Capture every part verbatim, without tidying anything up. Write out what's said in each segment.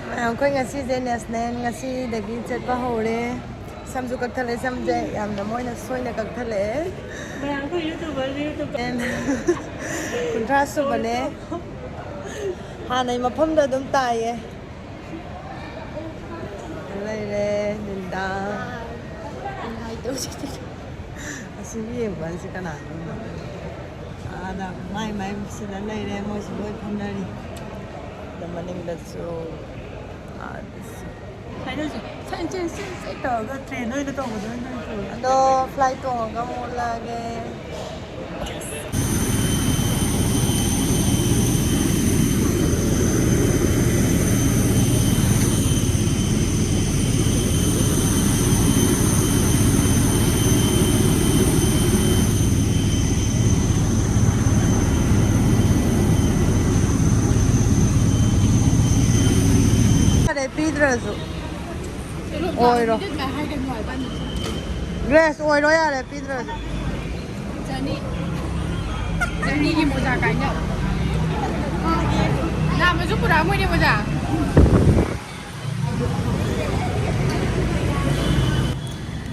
ꯃꯌꯥꯝ, ꯑꯩꯈꯣꯏ ꯉꯁꯤꯁꯦ ꯅꯦꯁꯅꯦꯜ ꯉꯁꯤꯗꯒꯤ ꯆꯠꯄ ꯍꯧꯔꯦ꯫ ꯁꯝꯁꯨ ꯀꯛꯊꯠꯂꯦ, ꯁꯝꯁꯦ ꯌꯥꯝꯅ ꯃꯣꯏꯅ ꯁꯣꯏꯅ ꯀꯛꯊꯠꯂꯛꯑꯦ꯫ ꯃꯌꯥꯝ, ꯑꯩꯈꯣꯏ ꯌꯨꯇꯨꯕꯔꯁꯦ ꯌꯨꯇꯨꯕ ꯀꯨꯟꯊ꯭ꯔꯥ ꯁꯨꯕꯅꯦ꯫ ꯍꯥꯟꯅꯩ ꯃꯐꯝꯗ ꯑꯗꯨꯝ ꯇꯥꯏꯌꯦ꯫ ꯂꯩꯔꯦ ꯂꯤꯟꯗꯥ꯫ ꯑꯁꯤꯕꯨ ꯌꯦꯡꯕ ꯍꯥꯏꯁꯦ ꯀꯅꯥꯅꯣ? ꯑꯥꯗ ꯃꯥꯏ ꯃꯥꯏ ꯁꯤꯗ ꯂꯩꯔꯦ, ꯃꯣꯏꯁꯨ ꯂꯣꯏ ꯐꯝꯅꯔꯤ꯫ ꯑꯗ ꯃꯅꯤꯡꯗꯁꯨ, ꯑꯥꯗꯁꯨ꯫ ꯁꯨꯃꯥꯏꯅ ꯇꯧꯁꯦ꯫ ꯁꯠ ꯆꯦꯟ ꯁꯠ ꯆꯦꯟ ꯇꯧꯔꯒ ꯇ꯭ꯔꯦꯟ ꯑꯣꯏꯅ ꯇꯧꯕꯗꯣ ꯑꯣꯏꯅ ꯇꯧꯔꯁꯦ꯫ ꯑꯗꯣ ꯐ꯭ꯂꯥꯏꯠ ꯇꯣꯡꯉꯒ ꯑꯃꯨꯛ ꯎꯠꯂꯛꯑꯒꯦ꯫ ꯌꯥꯔꯦ, ꯄꯤꯗ꯭ꯔꯁꯨ꯫ ꯑꯣꯏꯔꯣ꯫ ꯒ꯭ꯔꯦꯁ, ꯑꯣꯏꯔꯣ ꯌꯥꯔꯦ, ꯄꯤꯗ꯭ꯔꯁꯨ꯫ ꯆꯅꯤ꯫ ꯆꯅꯤꯒꯤ ꯃꯣꯖꯥ ꯀꯥꯏꯅ꯫ ꯅꯍꯥꯟ ꯑꯃꯁꯨ ꯄꯨꯔꯛꯑꯝꯃꯣꯏꯅꯦ ꯃꯣꯖꯥ꯫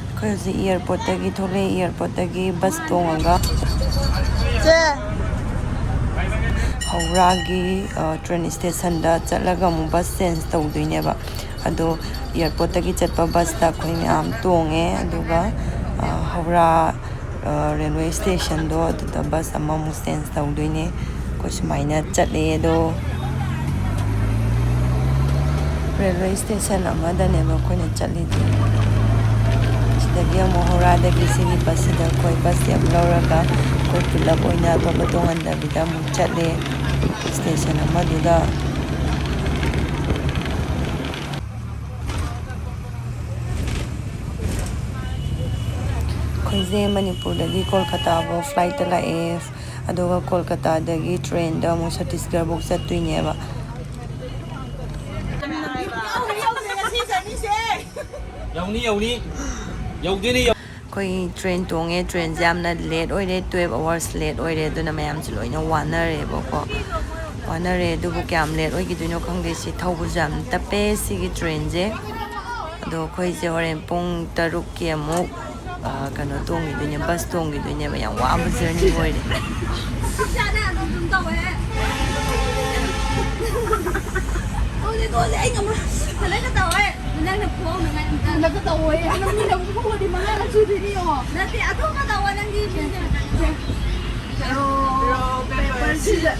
ꯑꯩꯈꯣꯏ ꯍꯧꯖꯤꯛ ꯑꯦꯌꯥꯔꯄꯣꯔꯠꯇꯒꯤ ꯊꯣꯛꯂꯛꯑꯦ, ꯑꯦꯌꯥꯔꯄꯣꯔꯠꯇꯒꯤ ꯕꯁ ꯇꯣꯡꯉꯒ ꯆꯦ! ꯍꯧꯔꯥꯒꯤ, ꯑ, ꯇ꯭ꯔꯦꯟ ꯁ꯭ꯇꯦꯁꯟꯗ ꯆꯠꯂꯒ ꯑꯃꯨꯛ ꯕꯁ ꯆꯦꯟꯖ ꯇꯧꯗꯣꯏꯅꯦꯕ꯫ ꯑꯗꯣ ꯑꯦꯌꯥꯔꯄꯣꯔꯠꯇꯒꯤ ꯆꯠꯄ ꯕꯁꯇ ꯑꯩꯈꯣꯏ ꯃꯌꯥꯝ ꯇꯣꯡꯉꯦ, ꯑꯗꯨꯒ, ꯑ, ꯍꯧꯔꯥ, ꯑ, ꯔꯦꯜꯋꯦ ꯁ꯭ꯇꯦꯁꯟꯗꯣ ꯑꯗꯨꯗ ꯕꯁ ꯑꯃꯃꯨꯛ ꯆꯦꯟꯖ ꯇꯧꯗꯣꯏꯅꯦ꯫ ꯑꯩꯈꯣꯏ ꯁꯨꯃꯥꯏꯅ ꯆꯠꯂꯦ꯫ ꯑꯗꯣ ꯔꯦꯜꯋꯦ ꯁ꯭ꯇꯦꯁꯟ ꯑꯃꯗꯅꯦꯕ ꯑꯩꯈꯣꯏꯅ ꯆꯠꯂꯤꯁꯦ꯫ ꯁꯤꯗꯒꯤ ꯑꯃꯨꯛ ꯍꯧꯔꯥꯗꯒꯤ ꯁꯤꯒꯤ ꯕꯁꯁꯤꯗ ꯑꯩꯈꯣꯏ ꯕꯁꯁꯦ ꯑꯃꯨꯛ ꯂꯧꯔꯒ ꯑꯩꯈꯣꯏ ꯄꯨꯂꯞ ꯑꯣꯏꯅ ꯑꯇꯣꯞꯄ ꯇꯣꯡꯍꯟꯗꯕꯤꯗ ꯑꯃꯨꯛ ꯆꯠꯂꯦ ꯁ꯭ꯇꯦꯁꯟ ꯑꯃꯗꯨꯗ꯫ ꯑꯩꯈꯣꯏꯁꯦ ꯃꯅꯤꯄꯨꯔꯗꯒꯤ ꯀꯣꯜꯀꯇꯥ ꯐꯥꯎ ꯐ꯭ꯂꯥꯏꯠꯇ ꯂꯥꯛꯑꯦ, ꯑꯗꯨꯒ ꯀꯣꯜꯀꯇꯥꯗꯒꯤ ꯇ꯭ꯔꯦꯟꯗ ꯑꯃꯨꯛ ꯁꯠꯇꯤꯁꯒꯔ ꯐꯥꯎ ꯆꯠꯇꯣꯏꯅꯦꯕ꯫ ꯌꯧꯅꯤ, ꯌꯧꯅꯤ, ꯌꯧꯗꯣꯏꯅꯤ, ꯌꯧ- ꯑꯩꯈꯣꯏ ꯇ꯭ꯔꯦꯟ ꯇꯣꯡꯉꯦ꯫ ꯇ꯭ꯔꯦꯟꯁꯦ ꯌꯥꯝꯅ ꯂꯦꯠ ꯑꯣꯏꯔꯦ, ꯇꯨꯌꯦꯜꯞ ꯑꯋꯥꯔꯁ ꯂꯦꯠ ꯑꯣꯏꯔꯦ, ꯑꯗꯨꯅ ꯃꯌꯥꯝꯁꯦ ꯂꯣꯏꯅ ꯋꯥꯅꯔꯦꯕꯀꯣ꯫ ꯋꯥꯅꯔꯦ꯫ ꯑꯗꯨꯕꯨ ꯀꯌꯥꯝ ꯂꯦꯠ ꯑꯣꯏꯈꯤꯗꯣꯏꯅꯣ ꯈꯪꯗꯦ꯫ ꯁꯤ ꯊꯧꯕꯁꯨ ꯌꯥꯝ ꯇꯞꯄꯦ ꯁꯤꯒꯤ ꯇ꯭ꯔꯦꯟꯁꯦ꯫ ꯑꯗꯣ ꯑꯩꯈꯣꯏꯁꯦ ꯍꯣꯔꯦꯟ ꯄꯨꯡ ꯇꯔꯨꯛꯀꯤ ꯑꯃꯨꯛ, ꯑ, ꯀꯩꯅꯣ ꯇꯣꯡꯈꯤꯗꯣꯏꯅꯦ, ꯕꯁ ꯇꯣꯡꯈꯤꯗꯣꯏꯅꯦꯕ꯫ ꯌꯥꯝ ꯋꯥꯕ ꯖꯔꯅꯤ ꯑꯣꯏꯔꯦ꯫ ꯆꯞ ꯆꯥꯅ ꯑꯗꯨꯝ ꯇꯧꯋꯦ꯫ ꯇꯣꯛꯑꯁꯦ, ꯇꯣꯛꯑꯁꯦ, ꯑꯩ ꯉꯝꯃꯔꯣꯏ꯫ ꯐꯖꯅ ꯇꯧꯋꯦ꯫ ꯅꯪꯅ ꯐꯨꯍꯧꯅꯉꯥꯏ ꯑꯝꯇ꯫ ꯍꯟꯗꯛꯀ ꯇꯧꯋꯣꯌꯦ꯫ ꯅꯪ ꯃꯤꯅ ꯑꯃꯨꯛ ꯐꯨꯍꯧꯔꯗꯤ ꯃꯉꯥꯔꯛ ꯁꯨꯗꯣꯏꯅꯤ ꯌꯦꯡꯉꯣ꯫ ꯅꯠꯇꯦ, ꯑꯇꯣꯞꯄ ꯇꯧꯋꯣ ꯅꯪꯗꯤ꯫ ꯁꯦ꯫ Rock, paper, scissor.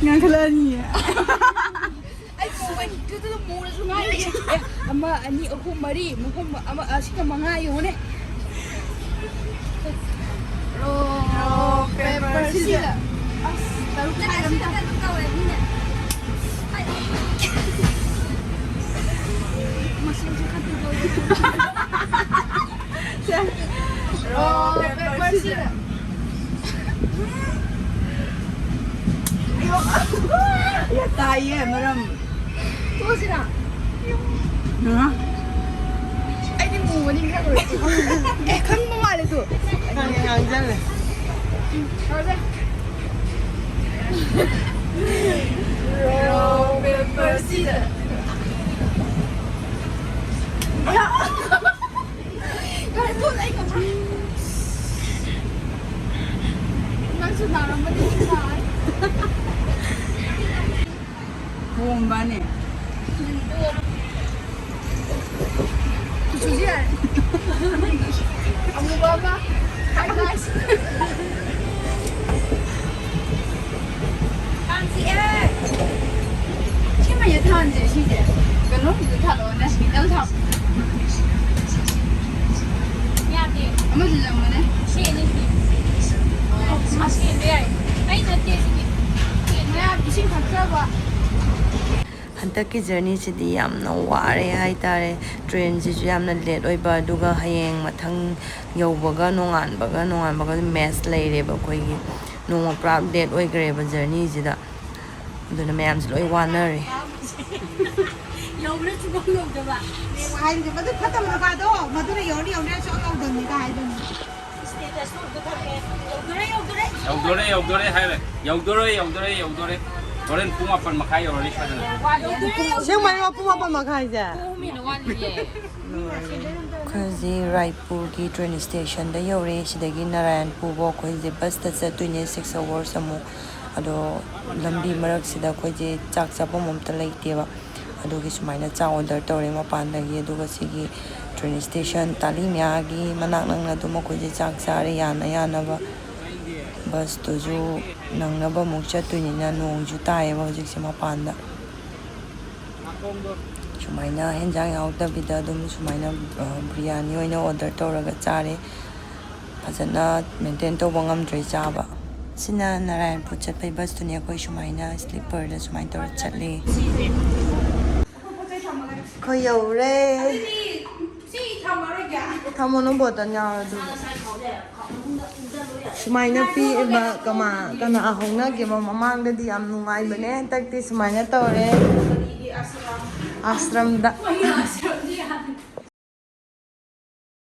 ꯉꯥꯡꯈꯠꯂꯛꯑꯅꯤꯌꯦ꯫ ꯑꯩ ꯃꯨꯕꯩ ꯇꯨꯗꯨꯗ ꯃꯨꯔꯁꯨ ꯉꯥꯏꯔꯦ꯫ ꯑꯦ, ꯑꯃ, ꯑꯅꯤ, ꯑꯍꯨꯝ, ꯃꯔꯤ, ꯃꯐꯝ ꯑꯃ, ꯑ, ꯁꯤꯒ ꯃꯉꯥ ꯌꯦꯡꯉꯨꯅꯦ꯫ Rock, paper, scissor. ꯑꯁ, ꯇꯔꯨꯛ ꯅꯪ ꯍꯥꯏꯔꯝꯗ꯫ ꯑꯁꯤꯗ ꯀꯩꯅꯣ ꯇꯧꯋꯦ, ꯃꯤꯅ꯫ ꯃꯁꯤꯡꯁꯨ ꯈꯠꯇ ꯇꯧꯋꯦ꯫ ꯁꯦ꯫ Rock, paper, scissor. ꯌꯥ, ꯇꯥꯏꯌꯦ, ꯃꯔꯝ꯫ ꯇꯣꯛꯑꯁꯤꯔꯥ? ꯉꯥ꯫ ꯑꯩꯗꯤ ꯃꯨꯕꯅꯤ ꯈꯪꯉꯨꯔꯦ꯫ ꯑꯦ, ꯈꯪꯕ ꯃꯥꯜꯂꯦ ꯇꯨ꯫ ꯈꯪꯉꯦ, ꯉꯥꯡꯖꯜꯂꯦ꯫ ꯇꯧꯔꯁꯦ꯫ Rock, paper, scissor. ꯌꯥꯔꯦ, ꯇꯣꯛꯑꯣ, ꯑꯩ ꯉꯝꯃꯔꯣꯏ꯫ ꯅꯪꯁꯨ ꯅꯥꯔꯝꯃꯅꯤ, ꯅꯥꯔꯦ꯫ ꯄꯣꯝꯕꯅꯦ꯫ ꯀꯨꯆꯨꯁꯦ ꯌꯥꯔꯦ꯫ ꯑꯃꯨꯕ ꯑꯃ꯫ Hi, guys. ꯀꯥꯡ ꯆꯤꯛꯑꯦ꯫ ꯁꯤ ꯃꯩꯗ ꯊꯥꯟꯁꯦ, ꯁꯤꯁꯦ꯫ ꯀꯩꯅꯣꯒꯤꯗ ꯊꯥꯜꯂꯛꯑꯣꯅꯦ, ꯀꯦꯟꯗꯜ ꯊꯥꯜꯂꯣ꯫ ꯌꯥꯗꯦ꯫ ꯑꯃꯗꯨ ꯆꯪꯉꯣꯅꯦ꯫ ꯁꯤ ꯑꯅꯤ ꯁꯤ꯫ ꯑꯣ, ꯃꯥ ꯁꯦꯟꯕ ꯌꯥꯏ꯫ ꯑꯩ ꯅꯠꯇꯦ ꯁꯤꯗꯤ꯫ ꯃꯌꯥꯝ ꯏꯁꯤꯡ ꯊꯛꯆꯕ꯫ ꯍꯟꯗꯛꯀꯤ ꯖꯔꯅꯤꯁꯤꯗꯤ ꯌꯥꯝꯅ ꯋꯥꯔꯦ ꯍꯥꯏꯇꯥꯔꯦ꯫ ꯇ꯭ꯔꯦꯟꯁꯤꯁꯨ ꯌꯥꯝꯅ ꯂꯦꯠ ꯑꯣꯏꯕ, ꯑꯗꯨꯒ ꯍꯌꯦꯡ ꯃꯊꯪ ꯌꯧꯕꯒ ꯅꯣꯡꯉꯥꯟꯕꯒ, ꯅꯣꯡꯉꯥꯟꯕꯒ ꯃꯦꯠꯆ ꯂꯩꯔꯦꯕ ꯑꯩꯈꯣꯏꯒꯤ꯫ ꯅꯣꯡꯃ ꯄꯨꯔꯥ ꯂꯦꯠ ꯑꯣꯏꯈ꯭ꯔꯦꯕ ꯖꯔꯅꯤꯁꯤꯗ꯫ ꯑꯗꯨꯅ ꯃꯌꯥꯝꯁꯦ ꯂꯣꯏ ꯋꯥꯅꯔꯦ꯫ ꯌꯧꯕ꯭ꯔꯥ ꯁꯨꯡꯌꯧ ꯌꯧꯗꯕ꯫ ꯍꯥꯏꯔꯤꯁꯦ ꯃꯗꯨ ꯐꯠꯇꯕ ꯅꯨꯄꯥꯗꯣ ꯃꯗꯨꯅ ꯌꯧꯔꯅꯤ ꯌꯧꯔꯅꯤ ꯁꯨꯡꯌꯧ ꯌꯧꯗꯕꯅꯤꯒ ꯍꯥꯏꯗꯣꯏꯅꯤ꯫ Status ꯎꯕ ꯊꯝꯃꯦ꯫ ꯌꯧꯗꯣꯔꯦ ꯌꯧꯗꯣꯔꯦ꯫ ꯌꯧꯗꯣꯔꯦ ꯌꯧꯗꯣꯔꯦ ꯍꯥꯏꯔꯦ꯫ ꯌꯧꯗꯣꯔꯦ ꯌꯧꯗꯣꯔꯦ ꯌꯧꯗꯣꯔꯦ꯫ ꯍꯣꯔꯦꯟ ꯄꯨꯡ ꯃꯥꯄꯟ ꯃꯈꯥꯏ ꯌꯧꯔꯅꯤ ꯁꯣꯏꯗꯅ꯫ ꯑꯁꯦꯡꯕꯩꯔꯣ? ꯄꯨꯡ ꯃꯥꯄꯟ ꯃꯈꯥꯏꯁꯦ? ꯄꯨꯡ ꯑꯍꯨꯝ ꯍꯦꯟꯅ ꯋꯥꯠꯂꯤꯌꯦ꯫ ꯑꯩꯈꯣꯏ ꯍꯧꯖꯤꯛ ꯔꯥꯏꯄꯨꯔꯒꯤ ꯇ꯭ꯔꯦꯟ ꯁ꯭ꯇꯦꯁꯟꯗ ꯌꯧꯔꯦ꯫ ꯁꯤꯗꯒꯤ ꯅꯥꯔꯥꯌꯟꯄꯨꯔꯐꯥꯎ ꯑꯩꯈꯣꯏꯁꯦ ꯕꯁꯇ ꯆꯠꯇꯣꯏꯅꯦ, ꯁꯤꯛꯁ ꯑꯋꯥꯔꯁ ꯑꯃꯨꯛ꯫ ꯑꯗꯣ ꯂꯝꯕꯤ ꯃꯔꯛꯁꯤꯗ ꯑꯩꯈꯣꯏꯁꯦ ꯆꯥꯛ ꯆꯥꯐꯝ ꯑꯝꯇ ꯂꯩꯇꯦꯕ꯫ ꯑꯗꯨꯒꯤ ꯁꯨꯃꯥꯏꯅ ꯆꯥꯛ ꯑꯣꯔꯗꯔ ꯇꯧꯔꯦ ꯃꯄꯥꯟꯗꯒꯤ꯫ ꯑꯗꯨꯒ ꯁꯤꯒꯤ ꯇ꯭ꯔꯦꯟ ꯁ꯭ꯇꯦꯁꯟ ꯇꯥꯂꯤ ꯃꯌꯥꯒꯤ ꯃꯅꯥꯛ ꯅꯛꯅ ꯑꯗꯨꯝ ꯑꯩꯈꯣꯏꯁꯦ ꯆꯥꯛ ꯆꯥꯔꯦ, ꯌꯥꯅ ꯌꯥꯅꯕ꯫ ꯕꯁꯇꯨꯁꯨ ꯅꯪꯅꯕ ꯑꯃꯨꯛ ꯆꯠꯇꯣꯏꯅꯤꯅ ꯅꯣꯡꯁꯨ ꯇꯥꯏꯌꯦꯕ ꯍꯧꯖꯤꯛꯁꯦ ꯃꯄꯥꯟꯗ꯫ ꯁꯨꯃꯥꯏꯅ ꯍꯦꯟꯖꯥꯡ ꯌꯥꯎꯗꯕꯤꯗ ꯑꯗꯨꯝ ꯁꯨꯃꯥꯏꯅ ꯕꯤꯔꯌꯥꯅꯤ ꯑꯣꯏꯅ ꯑꯣꯔꯗꯔ ꯇꯧꯔꯒ ꯆꯥꯔꯦ꯫ ꯐꯖꯅ ꯃꯦꯟꯇꯦꯟ ꯇꯧꯕ ꯉꯝꯗ꯭ꯔꯦ ꯆꯥꯕ꯫ ꯁꯤꯅ ꯅꯥꯔꯥꯌꯟꯄꯨꯔ ꯆꯠꯄꯩ ꯕꯁꯇꯨꯅꯦ꯫ ꯑꯩꯈꯣꯏ ꯁꯨꯃꯥꯏꯅ ꯁ꯭ꯂꯤꯞꯄꯔꯗ ꯁꯨꯃꯥꯏꯅ ꯇꯧꯔ ꯆꯠꯂꯤ꯫ ꯑꯩꯈꯣꯏ ꯌꯧꯔꯦ꯫ ꯊꯝꯃꯣ, ꯅꯪ ꯕꯣꯇꯜ ꯌꯥꯎꯔ ꯑꯗꯨ꯫ ꯁꯨꯃꯥꯏꯅ ꯄꯤꯛꯑꯦꯕ꯫ ꯀꯃꯥ ꯀꯅꯥ ꯍꯧꯅꯒꯦꯕ? ꯃꯃꯥꯡꯗꯗꯤ ꯌꯥꯝ ꯅꯨꯡꯉꯥꯏꯕꯅꯦ, ꯍꯟꯗꯛꯇꯤ ꯁꯨꯃꯥꯏꯅ ꯇꯧꯔꯦ꯫ ꯑꯥꯁ꯭ꯔꯝꯗ꯫